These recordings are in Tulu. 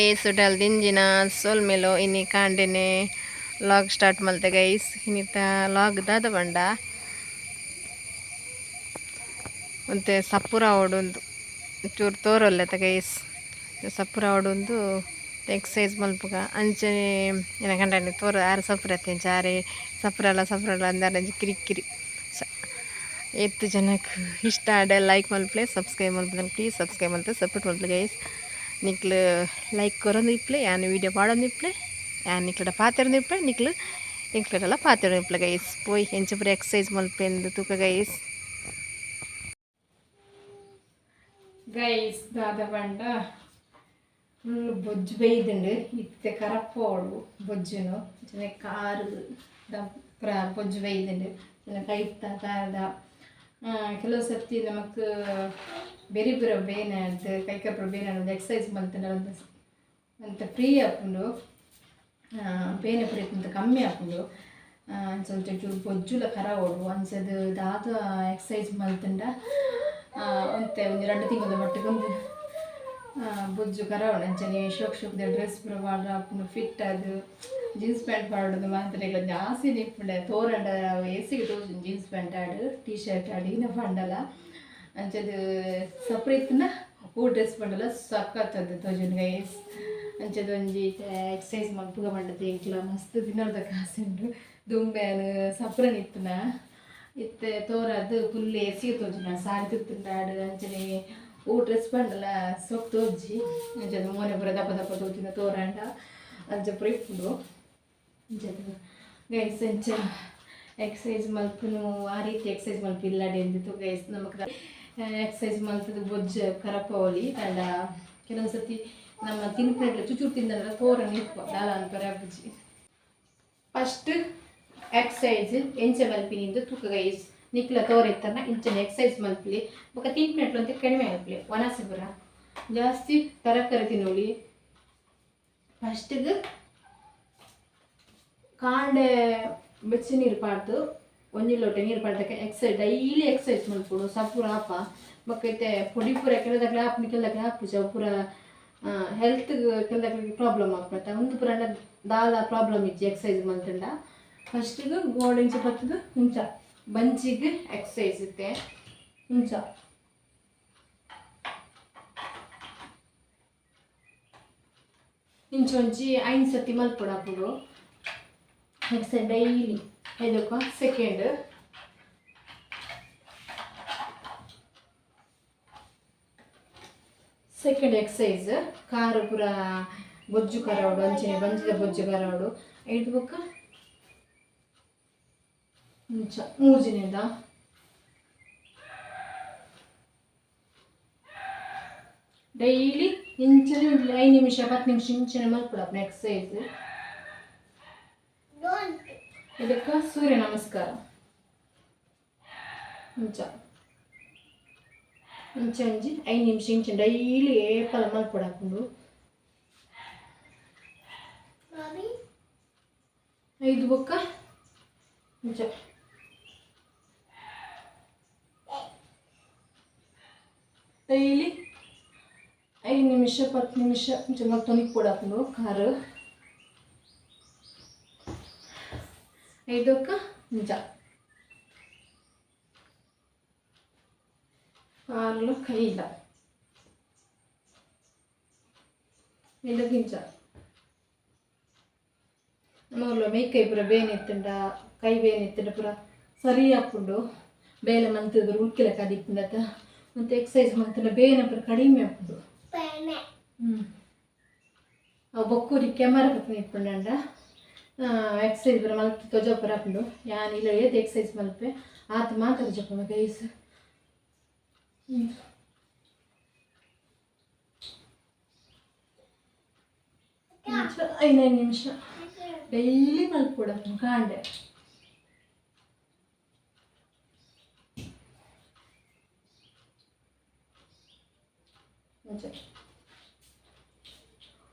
ಗೈಸ್, ಉಡಲ್ ದಿಂಜಿನ ಸೊಲ್ಮೆಲು. ಇನಿ ಕಾಂಡೆನೆ ಲಾಗ್ ಸ್ಟಾರ್ಟ್ ಮಲ್ತೆ ಗೈಸ್. ಇನಿತ ಲಾಗ್ ದಾದ ಪಂಡ ಒಂತೆ ಸಪುರ ಆವೊಡುಂದು ಚೂರು ತೋರೊಲ್ಲೆತ ಗೈಸ್. ಸಪುರ ಆವೊಡುಂದು ಎಕ್ಸಸೈಸ್ ಮಲ್ಪುಗ. ಅಂಚನೆ ಎನ್ನ ಕಂಡನಿ ತೋರ ಆರ್ ಸಪುರ ಅತ್ತೆಂಚ ಆರೆ ಸಪುರಲ ಸಪುರಲ ಅಂದಾರಂಜಿ ಕಿರಿಕಿರಿ. ಏತ್ ಜನಕ್ ಇಷ್ಟ ಆಂಡ ಲೈಕ್ ಮಲ್ಪುಲೆ, ಸಬ್ಸ್ಕ್ರೈಬ್ ಮಲ್ಪುಲೆ. ಪ್ಲೀಸ್ ಸಬ್ಸ್ಕ್ರೈಬ್ ಮಲ್ತ್ ಸಪೋರ್ಟ್ ಮಲ್ಪುಲೆ ಗೈಸ್. ನಿಕ್ಲು ಲೈಕ್ ಕೊರೊಂದು ಇಪ್ಪುಲೆ, ಯಾನ್ ವೀಡಿಯೋ ಪಾಡೊಂದು ಇಪ್ಪುಲೆ, ಯಾನ್ ನಿಕ್ಲೆಡ ಪಾತೆರೊಂದು ಇಪ್ಪುಲೆ, ನಿಕ್ಲು ಎಂಕ್ಲೆಡಲ ಪಾತೆರೊಂದು ಇಪ್ಪುಲೆ ಗೈಸ್. ಪೋಯ್ ಎಂಚ ಪೂರ ಎಕ್ಸಸೈಸ್ ಮಲ್ಪೆಂದು ತೂಕ ಗೈಸ್. ಗೈಸ್, ದಾದ ಪಂಡ ಫುಲ್ ಬೊಜ್ಜು ಬೈದುಂಡು. ಇತ್ತೆ ಕರಪೋಡು ಬೊಜ್ಜುನು. ಅಂಚನೆ ಕಾರ್ ದ ಪೂರ ಬೊಜ್ಜು ಬೈದುಂಡು. ಅಂಚನೆ ಕೈತ ಕಾರ್ದ. ಕೆಲವು ಸರ್ತಿ ನಮಕ್ ಬೆರಿ ಪೂರ ಬೇನೆ ಆದ್, ಕೈಕಾಲ್ ಪೂರ ಬೇನೆ ಆದ್ ಎಕ್ಸಸೈಸ್ ಮಲ್ತ್ಂಡ ಒಂತೆ ಫ್ರೀ ಆಪುಂಡು. ಬೇನೆ ಪೂರ ಇತ್ತಂತ ಕಮ್ಮಿ ಆಪುಂಡು. ಅಂಚ ಒಂತೆ ಚೂರು ಬೊಜ್ಜುಲ ಕರವೊಡು. ಅಂಚದ ದಾದ ಎಕ್ಸಸೈಸ್ ಮಲ್ತ್ಂಡ ಒಂತೆ ಒಂಜಿ ರಡ್ಡ್ ತಿಂಗೊಲ್ದ ಮಟ್ಟಿಗೆ ಒಂದು ಬೊಜ್ಜು ಕರವೊಡು. ಅಂಚನೆ ಶೋಕ್ ಶೋಕ್ದ ಡ್ರೆಸ್ ಪೂರ ಪಾಡ್ರೆ ಆಪುಂಡು. ಫಿಟ್ ಆದ್ ಜೀನ್ಸ್ ಪ್ಯಾಂಟ್ ಪಾಡೊಡು. ಮಾಂತೆರೆಗ್ಲ ಜಾಸ್ತಿ ಇಪ್ಪುಂಡೆ ತೋರಂಡ ಏಸಿಗೆ ತೋಜುಂಡು. ಜೀನ್ಸ್ ಪ್ಯಾಂಟ್ ಆಡ್, ಟೀ ಶರ್ಟ್ ಆಡ್ ಇನ ಪಂಡಲ. ಅಂಚದ ಸಪ್ರೇಟ್ ಇತ್ತ್ಂಡ ಓ ಡ್ರೆಸ್ ಪಂಡಲ ಸಖತ್ ತೋಜುಂಡು ಗೈಸ್. ಅಂಚದ ಒಂಜಿ ಎಕ್ಸಸೈಸ್ ಮಲ್ಪುಗ ಪಂಡದು ಎಂಕ್ಲ ಮಸ್ತ್ ದಿನದ ಕಾಸೆ ಉಂಡು. ದುಂಬೆ ಸಪ್ರನ್ ಇತ್ತುನ ಇತ್ತೆ ತೋರದ್ ಫುಲ್ ಎಸಿಗೆ ತೋಜುನ. ಸಾರಿ ತುತ್ತುಂಡಾಡ್ ಅಂಚನೆ ಓ ಡ್ರೆಸ್ ಪಂಡಲ ಸೊಕ್ ತೋಜಿ. ಅಂಚದ ಮೋನೆ ಪೂರ ದಪ್ಪ ದಪ್ಪ ತೋಜುನ ತೋರಂಡ ಅಂಚ ಪೂರ ಇಪ್ಪುಂಡು. ಅಂಚದ ಗೈಸ್, ಅಂಚ ಎಕ್ಸಸೈಸ್ ಮಲ್ಪುನು. ಆ ರೀತಿ ಎಕ್ಸಸೈಸ್ ಮಲ್ಪು ಇಲ್ಲಡೆ ಎಂದಿತ್ತು ಗೈಸ್. ನಮಕ್ ಎಕ್ಸಸೈಸ್ ಮಲ್ತದ ಬೊಜ್ಜು ಕರಪವೊಲಿ. ಆಂಡ ಕೆಲವೊಂದು ಸತಿ ನಮ್ಮ ತಿನ್ಪುನೆಟ್ಲ ಚುಚುರು ತಿಂದಂದ್ರೆ ತೋರನ್ ಇಪ್ಪ ದಾಲ ಅನ್ಪರೆ ಆಪುಜಿ. ಫಸ್ಟ್ ಎಕ್ಸಸೈಸ್ ಎಂಚ ಮಲ್ಪಿನಿಂದು ತೂಕ ಗೈಸ್. ನಿಕ್ಲ ತೋರಿತ್ತನ ಇಂಚನೆ ಎಕ್ಸಸೈಸ್ ಮಲ್ಪಲಿ. ಬೊಕ ತಿನ್ಪಿನಟ್ಲು ಅಂತ ಕಡಿಮೆ ಮಲ್ಪಲಿ. ವನಸ ಪೂರ ಜಾಸ್ತಿ ತರಕಾರಿ ತಿನ್ನೋಲಿ. ಫಸ್ಟಿಗೆ ಕಾಂಡೆ ಬೆಚ್ಚ ನೀರು ಪಾಡ್ದು, ಒಂಜಿ ಲೋಟ ನೀರು ಪಾಡ್ದಕ್ಕೆ ಎಕ್ಸಸೈಸ್, ಡೈಲಿ ಎಕ್ಸಸೈಸ್ ಮಲ್ಪೊಡು. ಸಪುರ ಆಪ. ಬೊಕ್ಕ ಇತ್ತೆ ಪೊಡಿ ಪೂರ ಕೆಲದಕ್ಲೆ ಆಪುಂಡು, ಕೆಲದಕ್ಲೆ ಆಪುಜಿ. ಅವು ಪೂರ ಹೆಲ್ತ್ ಕೆಲದಕ್ಲೆಗ್ ಪ್ರಾಬ್ಲಮ್ ಆಪುಂಡು. ಉಂದು ಪೂರ ದಾಲ ಪ್ರಾಬ್ಲಮ್ ಇಜ್ಜಿ ಎಕ್ಸಸೈಸ್ ಮಲ್ತುಂಡ. ಫಸ್ಟಿಗೆ ಗೋಡೆ ಇಂಚ ಪತ್ತುದು ಇಂಚ ಬಂಜಿಗ್ ಎಕ್ಸಸೈಸ್ ಇತ್ತೆ ಇಂಚ ಇಂಚ ಒಂಜಿ 5 ಸರ್ತಿ ಮಲ್ಪೊಡು ಎಕ್ಸಸೈಸ್ ಡೈಲಿ. ಐದಕ್ಕ ಸೆಕೆಂಡ್ ಸೆಕೆಂಡ್ ಎಕ್ಸಸೈಸ್ car ಪೂರ ಬೊಜ್ಜು ಕರವಡು, ಅಂಚನೆ ಬಂಜಿದ ಬೊಜ್ಜು ಕರವಡು. ಐದು ಬೊಕ್ಕ ಇಂಚ ಮೂಜಿನೇದ. ಡೈಲಿ ಇಂಚನೆ ಒಂದು 5 ನಿಮಿಷ 10 ನಿಮಿಷ ಇಂಚನೆ ಮಲ್ಪೊಡು ಎಕ್ಸಸೈಸ್. ಇದಕ್ಕೆ ಸೂರ್ಯ ನಮಸ್ಕಾರ. ಇಂಚ ಇಂಚ ಒಂಜಿ 5 ನಿಮಿಷ ಇಂಚ ಡೈಲಿ ಏಪಲ ಮಲ್ಪೊಡು. ಐದು ಬೊಕ್ಕ ಇಂಚ ಡೈಲಿ 5 ನಿಮಿಷ 10 ನಿಮಿಷ ಇಂಚ ಮಲ್ತೊಂದು ಇಪ್ಪೊಡಾಪುಂಡು ಕಾರು. ಐದಕ್ಕ ಇಂಚ ಕಾರ್ಲು ಕೈಲ ಐದಕ್ಕೆ ಇಂಚ. ನಮ್ಮೂರ್ಲ ಮೈಕೈ ಪೂರ ಬೇನೆ ಇತ್ತುಂಡ, ಕೈ ಬೇನೆ ಇತ್ತುಂಡ ಪೂರ ಸರಿ ಆಪುಂಡು. ಬೇಲೆ ಮಂತುದು ಉಳ್ಕಿಲಕ ಅದಿಪ್ಪುಂಡತ ಮತ್ತು ಎಕ್ಸಸೈಸ್ ಮಂತುಂಡ ಬೇನೆ ಪೂರ ಕಡಿಮೆ ಆಪುಂಡು. ಅವು ಬೊಕ್ಕೂರಿ ಕ್ಯಾಮರಾ ಪತ್ತೊಂದು ಇಪ್ಪುಂಡಂಡ ಎಕ್ಸಸೈಸ್ ಪೂರ ಮಲ್ತ್ ತೊಜಪುರ ಆಪುಂಡು. ಯಾನ್ ಇಲ್ಲ ಏತ್ ಎಕ್ಸಸೈಸ್ ಮಲ್ಪೆ ಆತ್ ಮಾತ ತೊಜಪುಂಡು ಗೈಸ್. 5 ನಿಮಿಷ ಡೈಲಿ ಮಲ್ಪೊಡು ಕಾಂಡೆ. ಇಂಚ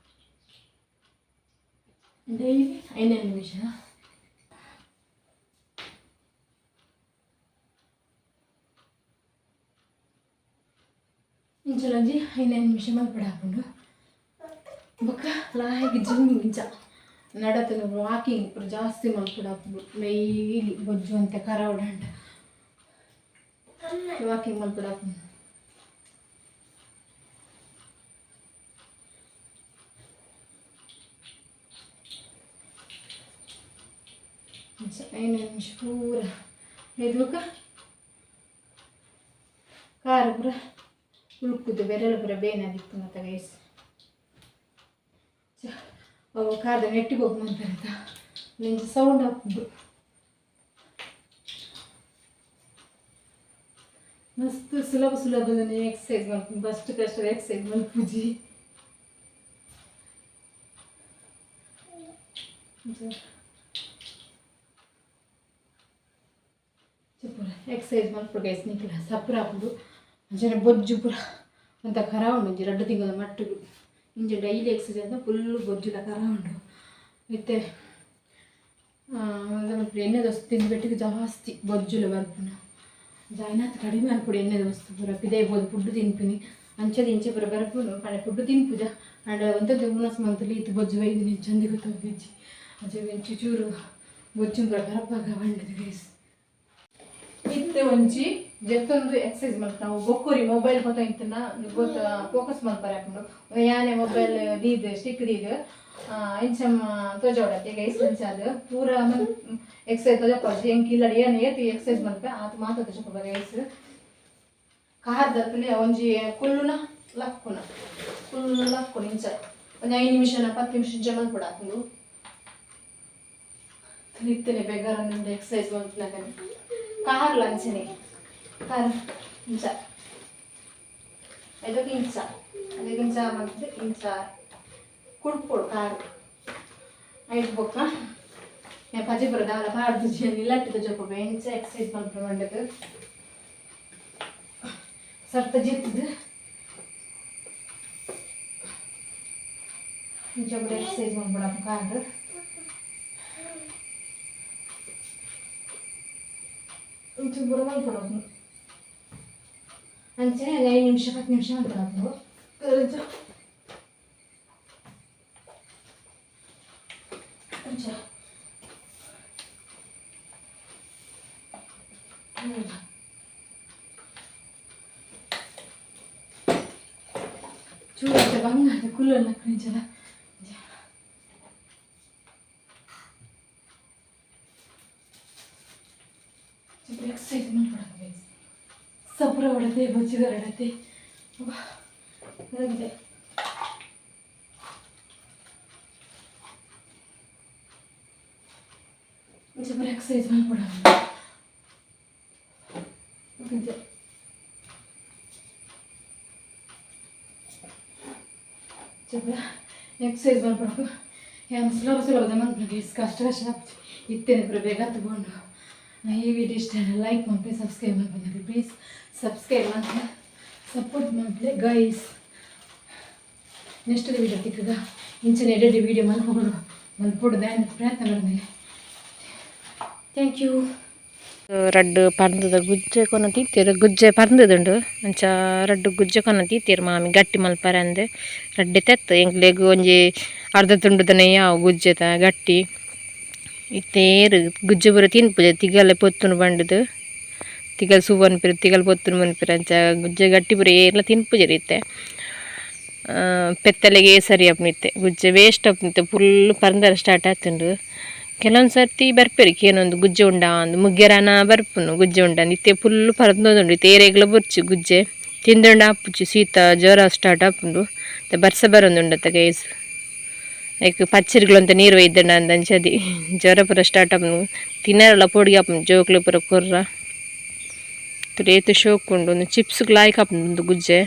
ಡೈಲಿ 5 ನಿಮಿಷ. ಇಂಚಲೊಂಜಿ 5 ನಿಮಿಷ ಮಲ್ಪೊಡು ಆಪುಂಡು. ಬೊಕ್ಕ ಲಾಯಿಗ್ ಜಿಮ್ ಇಂಚ ನಡತನ ವಾಕಿಂಗ್ ಪೂರ ಜಾಸ್ತಿ ಮಲ್ಪೊಡಾಪುಂಡು ಡೈಲಿ ಬೊಜ್ಜು ಅಂತೆ ಕರವಡಂಡ ವಾಕಿಂಗ್ ಮಲ್ಪೊಡಾಪುಂಡು. ಐದು ನಿಮಿಷ ಪೂರ ಎದುಕ ಖಾರ ಪೂರ ಉಳ್ಕುದು ಬೆರಳು ಪೂರ ಬೇನಾದಿತ್ತು ಮತ್ತೆ ಗೈಸ್. ಅವು ಖಾರದ ನೆಟ್ಟಿಗೆ ಹೋಗಿ ನಿಂಚ ಸೌಂಡ್ ಹಾಕ್ಬಿಡು ಮಸ್ತ್ ಸುಲಭ ಸುಲಭದ ಎಕ್ಸಸೈಸ್ ಮಲ್ಪು ಫಸ್ಟ್ ಕಷ್ಟ ಎಕ್ಸಸೈಸ್ ಮಲ್ಪುಜಿ. ಪೂರ ಎಕ್ಸಸೈಸ್ ಮಲ್ಪುಡು ಗೈಸ್ ನಿಕ್ಲ ಸಪ್ರ ಆಪುಂಡು ಅಂಚನೆ ಬೊಜ್ಜು ಪೂರ ಒಂತ ಖರಾ ಉಂಡು ಒಂಜಿ ರಡ್ಡು ತಿಂಗಳ ಮಟ್ಟಿಗೆ ಇಂಚ ಡೈಲಿ ಎಕ್ಸಸೈಸ್ ಅಂತ ಫುಲ್ ಬೊಜ್ಜುಲ ಖರಾ ಉಂಡು. ಇತ್ತೆ ಎಣ್ಣೆ ದೋಸೆ ತಿಂದು ಜಾಸ್ತಿ ಬೊಜ್ಜುಲ ಬರ್ಪುನ ಜಾಯ್ನಾತ್ ಕಡಿಮೆ ಅನ್ಪುಡು ಎಣ್ಣೆ ದೋಸೆ ಪೂರ ಪಿದೈ ಬೋದು ಫುಡ್ ತಿನ್ಪಿನಿ ಅಂಚದ ಇಂಚೆ ಪೂರ ಬರ್ಪುನು ಪಂಡ ಫುಡ್ ತಿನ್ಪುಜ ಅಂಡ ಒಂತ ಉಣಸ್ ಮಂತಲಿ ಇತ್ತು ಬೊಜ್ಜು ಬೈದಿನಿ ಚಂದಿ ಗೊತ್ತಾಗಿಜ್ಜಿ ಅಂಚೆ ಒಂಚಿ ಚೂರು ಬೊಜ್ಜು ಪೂರ ಕರಪಾಗ ಬಂಡಿದ್ ಗೈಸ್. ಇತ್ತೆ ಒಂಜಿ ಜೆತ್ತೊಂದು ಎಕ್ಸಸೈಸ್ ಮಲ್ಪ ನಾವು ಬೊಕ್ಕೋರಿ ಮೊಬೈಲ್ ಗೊತ್ತ ಇಂತನ ಗೊತ್ತ ಫೋಕಸ್ ಮಲ್ಪರೆ ಹಾಕೊಂಡು ಯಾನೆ ಮೊಬೈಲ್ ದೀದ್ ಸ್ಟಿಕ್ ದೀದ್ ಇಂಚ ತೋಜೋಡತ್ತೆ ಗೈಸ್. ಅಂಚ ಅದು ಪೂರ ಎಕ್ಸಸೈಸ್ ತೋಜಪ್ಪ ಎಂಕ್ ಇಲ್ಲಡಿ ಏನು ಏತ್ ಎಕ್ಸಸೈಸ್ ಮಲ್ಪೆ ಆತ ಮಾತ ತೋಜಪ್ಪ ಗೈಸ್. ಕಾರ್ದ ಒಂಜಿ ಕುಲ್ಲುನ ಲಕ್ಕುನ ಕುಲ್ಲು ಲಕ್ಕುನ ಇಂಚ ಒಂದು 5 ನಿಮಿಷನ 10 ನಿಮಿಷ ಇಂಚ ಮಲ್ಪೊಡಾಪುಂಡು. ಇತ್ತನೆ ಬೇಗಾರ ಎಕ್ಸಸೈಸ್ ಮಲ್ಪುನಗನೆ ಕಾರ್ ಅಂಚನೆ ಕಾರ್ ಇಂಚ ಐದಕ್ಕೆ ಇಂಚ ಅದಕ್ಕೆ ಇಂಚ ಮಲ್ತದೆ ಇಂಚ ಕುಡ್ಪೊಡು ಕಾರ್ ಐದು ಬೊಕ್ಕ ಪಜೆ ಪೂರ ದಾಲ ಪಾಡ್ದು ಇಲ್ಲಟ್ಟಿದ ಜೊಪ್ಪ ಇಂಚ ಎಕ್ಸಸೈಸ್ ಮಲ್ಪುನ ಮಂಡದು ಸರ್ತ ಜಿತ್ತದು ಇಂಚ ಪೂರ ಎಕ್ಸಸೈಸ್ ಮಲ್ಪೊಡಪ್ಪ ಕಾರ್. ಇಂಚ ಪೂರ ಮಲ್ಪೊಡಾಪುಂಡು ಅಂಚನೆ 5 ನಿಮಿಷ 10 ನಿಮಿಷ ಮಲ್ಪೊಡಾಪುಂಡು. ಅಂಚ ಚೂರು ಬಂಗಾರ ಕುಲ್ಲಲ್ಲ ನಿಜಲ ಎಕ್ಸಸೈಸ್ ಮಲ್ಪೊಡಾಪುಂಡು. ಸಪುರ ಹೊಡತೆ ಬೊಜ್ಜುಗರಡತೆ ಅದಾಗಿದೆ. ಇಂಚ ಎಕ್ಸಸೈಸ್ ಮಲ್ಪೊಡಾಪುಂಡು. ಎಕ್ಸಸೈಸ್ ಮಲ್ಪೊಡಾಪು ಏನು ಸುಲಭ ಸುಲಭದ ಮಲ್ಪುನ ಗೈಸ್. ಕಷ್ಟ ಕಷ್ಟ ಇತ್ತೇನೆ ಪೂರ ಬೇಗ ತಗೊಂಡು. ಈ ವಿಡಿಯೋ ಇಷ್ಟ ಲೈಕ್ ಮಲ್ಪೆ ಸಬ್ಸ್ಕ್ರೈಬ್ ಮಲ್ಪುನಕುಲು ಪ್ಲೀಸ್ ಸಬ್ಸ್ಕ್ರೈಬ್ ಮಲ್ಪೆ ಸಪೋರ್ಟ್ ಮಲ್ಪಲೆ guys. Next video ತಿಕ್ಕಗ ಇಂಚಿನ ಎಡೆಡ್ ವಿಡಿಯೋ ಮಲ್ಪೊಡು ಮಲ್ಪೊಡು ದಾಯನ ಪ್ರಯತ್ನ ಮಲ್ಪುನೆ. Thank you. ರಡ್ಡು ಪರ್ಂದದ ಗುಜ್ಜೆ ಕೊನ ತೀತೇರು ಗುಜ್ಜೆ ಪರ್ಂದದುಂಡು ಅಂಚ ರಡ್ಡು ಗುಜ್ಜೆ ಕೊನ ತೀತೇರು ಮಾಮಿ ಗಟ್ಟಿ ಮಲ್ಪರೆ ಅಂದ್ ರಡ್ಡೆ ತೆತ್ತು ಎಂಕ್ಲೆಗ್ ಒಂಜಿ ಅರ್ಧ ತುಂಡುದನೆ ಯಾವ ಗುಜ್ಜೆತ ಗಟ್ಟಿ ಇತ್ತೇರು ಗುಜ್ಜೆ ಪೂರ ತಿನ್ಪುಜೆ ತಿಗಲೆ ಪೊತ್ತುನು ಬಂಡುದು ತಿಗಲ್ ಸೂ ಪನ್ಪೆರ್ ತಿಗಲ್ ಪೊತ್ತುನು ಪನ್ಪೆರ್ ಅಂಚ ಗುಜ್ಜೆ ಗಟ್ಟಿ ಪೂರ ಏರ್ಲ ತಿನ್ಪುಜೆರ್ ಇತ್ತೆ ಪೆತ್ತಲೆಗೆ ಸರಿ ಆಪುಂಡು ಗುಜ್ಜೆ ವೇಸ್ಟ್ ಆಪುಂಡು ಫುಲ್ ಪರ್ಂದರ ಸ್ಟಾರ್ಟ್ ಆತುಂಡು. ಕೆಲವೊಂದು ಸರ್ತಿ ಬರ್ಪೆರ್ ಕೇನೊಂದು ಗುಜ್ಜೆ ಉಂಡಾ ಅಂದ್ ಮುಗ್ಗೆರಾನ ಬರ್ಪುನು ಗುಜ್ಜೆ ಉಂಡಾ ಇತ್ತೆ ಫುಲ್ ಪರಂದೊಂದುಂಡು ಇತ್ತೆ ಏರೆಗ್ಲ ಬೊರ್ಚಿ ಗುಜ್ಜೆ ತಿಂದುಂಡ ಆಪುಜಿ ಶೀತ ಜ್ವರ ಸ್ಟಾರ್ಟ್ ಆಪುಂಡು. ಇತ್ತೆ ಬರ್ಸ ಬರೊಂದುಂಡತ್ತ ಗೈಸ್ ಐಕ್ ಪಚ್ಚಿರ್ಗ್ಲಂತ ನೀರು ಒಯ್ದಂಡ ಅಂದ್ ಅಂಚದಿ ಜ್ವರ ಪೂರ ಸ್ಟಾರ್ಟ್ ಆಪುಂಡು ತಿನ್ನರೆಲ ಪೊಡಿ ಆಪುಂಡು ಜೋಕ್ಲು ಪೂರ ಕೊರ್ರ ಏತ್ ಶೋಕು ಉಂಡು ಒಂದು ಚಿಪ್ಸ್ ಲಾಯ್ಕ್ ಆಪುಂಡು ಉಂದು ಗುಜ್ಜೆ.